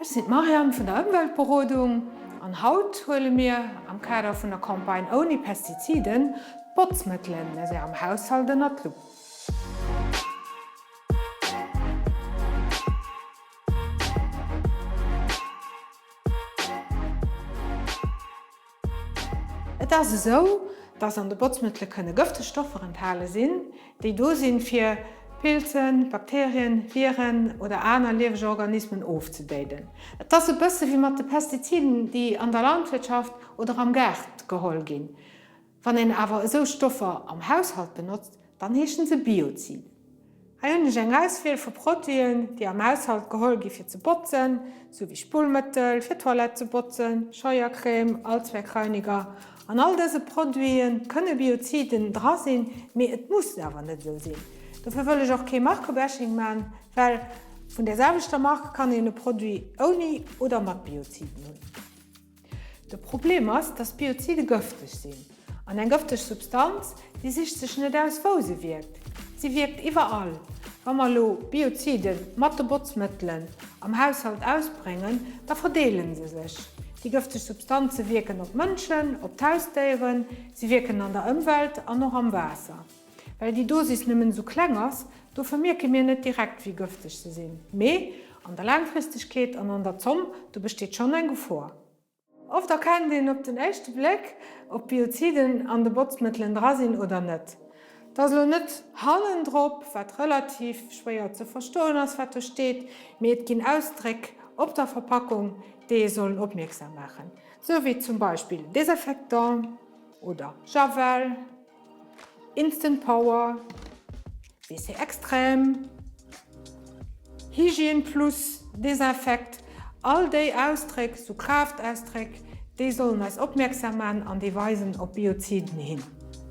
Ech sinn d'Marianne vun der Ëmweltberodung an haut huele mir am Kader vun der Campagne Ouni Pestiziden d'Botzmëttelen aus Ärem Haushalt ënnert d'Lupp. Et ass esou, dass an de Botzmëttele kënne gëfteg Stoffer enthale sinn, déi do sinn, fir Pilzen, Bakterien, Viren oder aner lieweg Organismen ofzedéiden. Et ass e bësse wéi mat de Pestiziden, déi an der Landwirtschaft oder am Gaart geholl ginn. Wann een awer esou Stoffer am Haushalt benotzt, dann heeschen se Bioziden. Hei hunn ech eng Auswiel vu Produiten, déi am Haushalt geholl gi fir ze botzen, sou wéi Spullmëttel fir d'Toilette ze botzen, Scheuercrème, Allzweckreiniger. An all dëse Produite kënne Bioziden dra sinn, mee et muss awer net esou sinn. Dofir wëll ech och kee Markebashing man, well vun där selwechter Mark kann een e Produit ouni oder mat Bioziden hunn. De Problem ass, dass Biozide gëfteg sinn. An eng gëfteg Substanz, déi sicht sech net aus, wou se wierkt. Si wierkt iwwerall. Wa mer elo Biozide mat de Botzmëttelen am Haushalt ausbréngen, da verdeele se sech. Déi gëfteg Substanze wierken op d'Mënschen, op d'Hausdéieren, si wierken an der Ëmwelt an och am Waasser. Well déi Dosis nëmmen esou kleng ass, dofir mierke mir net direkt wéi gëfteg se sinn. Mee an der Laangfristegkeet an an der Zomm, do besteet schonn eng Gefor. Oft erkennt een op den éischte Bléck, ob Bioziden an de Botzmëttelen dra sinn oder net. Et ass elo net hannendrop, wat relativ schwéier ze verstoen ass, wat do steet, mee et ginn Ausdréck op der Verpackung, déi ee sollen opmierksam maachen, sou wéi zum Beispill Désinfectant oder Javel. Instant Power, WC Extrême, Hygiène Plus, Désinfect, all déi Ausdréck, sou Kraaft-Ausdréck, déi sollen eis opmierksam man an déi weisen op Bioziden hin.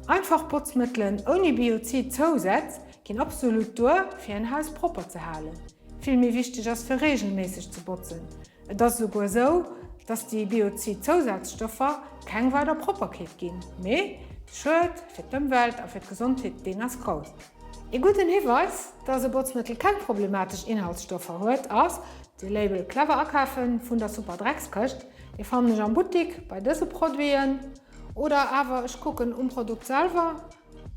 Einfach Botzmëttelen ouni Biozid-Zousätz ginn absolut duer, fir en Haus propper ze halen. Vill méi wichteg ass fir regelméisseg ze botzen. Et ass esouguer esou, dass déi biozid Zousazstoffer keng weider Propperkeet ginn, mee de Schued fir d'Ëmwelt a fir d'Gesondheet, deen ass grouss. Ee gudden Hiweis, dass e Botzmëttel keng problematesch Inhaltsstoffer huet, ass de Label Clever akafen vun der Super Dreckskëscht. Dee fannen ech am Buttik bei dëse Produiten oder awer ech kucken um Produkt selwer.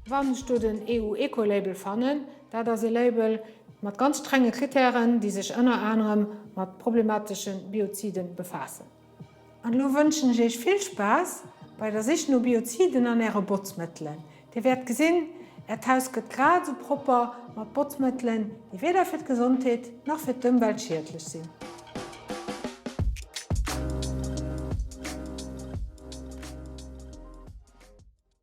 Wann ech do den EU-Eco-Label fannen, dat ass e Label mat ganz strenge Kritären, déi sech ënner anerem mat problematesche Bioziden befaassen. An elo wënschen ech Iech vill Spaass bei der Sich no Bioziden an Äre Botzmëttelen. Dir wäert gesinn, Äert Haus gëtt grad esou propper mat Botzmëttelen, déi weder fir d'Gesondheet nach fir d'Ëmwelt schiedlech sinn.